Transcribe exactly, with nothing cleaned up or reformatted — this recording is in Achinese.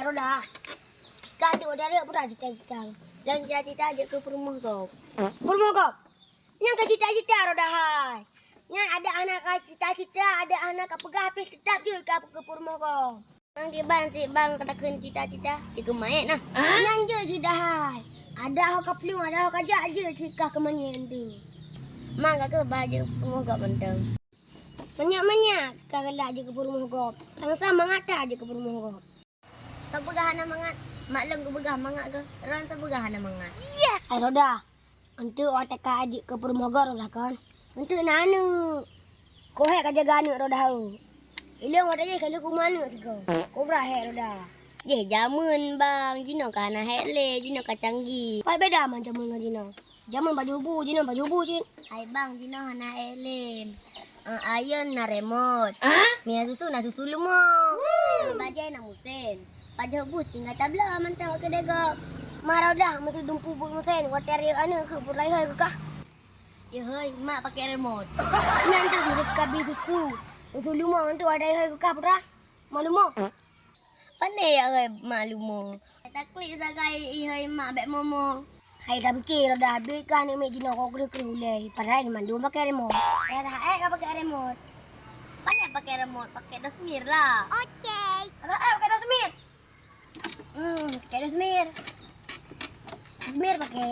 Roda, ka duek dari pura cita-cita. Lôn cita-cita jeuet keu peurumoh gob. Peurumoh gob? Nyang keu cita-cita Roda hai. Nyan adak hana ka cita-cita, adak hana ka peugah, pih teutap jeuet ka keu peurumoh gob. Mang kiban si bang ka takheun cita-cita, jeuet keu manyét nah. Nyan jeuet si dahai. Adak ho ka plueng, adak ho ka jak jeuet si kah keu manyét tu. Mang ka keuh bah jeuet peurumoh gob mantong. Manyak-manyak ka galak jeuet keu peurumoh gob. Sang-sang mangat that jeuet keu peurumoh gob. Soe peugah hana mangat? Mak lôn geupeugah mangat keuh. Droen soe peugah hana mangat? Yes! Ai Roda, eunteuk watèe ka jeuet keu peurumoh gob Roda kon? Eunteuk na aneuk. Kok hék ka jaga aneuk Roda ho. Ilôn watèe jih ka lheueh kuman aneuk sigoe. Kobra hék Roda. Jih jameun bang, jinoe ka hana hék lé, jinoe ka canggih. Pat beda man jameun ngon jinoe. Jameun pajoh bu, jinoe pajoh bu cit. Hai bang, jinoe hana ék lé. Eh, ayeuen na remote. Hah? Mie susu na susu leumo. Bajèe na meusén. Pajoh bu tinggai tabloe mantong keu degok. Ma Roda meusidumpu bu meusén, watèe riyeuk aneuk keuh peureulèe hai keu kah. Yeuhôi, mak pakai remote. Nyan tu mirip kabi susu. Susu leumo tu ada hai keu kah pura. Mak leumo. Pandai ya hai mak leumo. Taklik sagai ihai mak bèk momo. Hai dah pikir dah habis kah ni mek jinoe kau kena kena ulai. Padahal ni mandum pakai remote. Dah dah eh kau pakai remote. Pandai pakai remote, pakai dosmir lah. Oke. Dah eh pakai dosmir. Hmm, pakai dosmir. Dosmir pakai.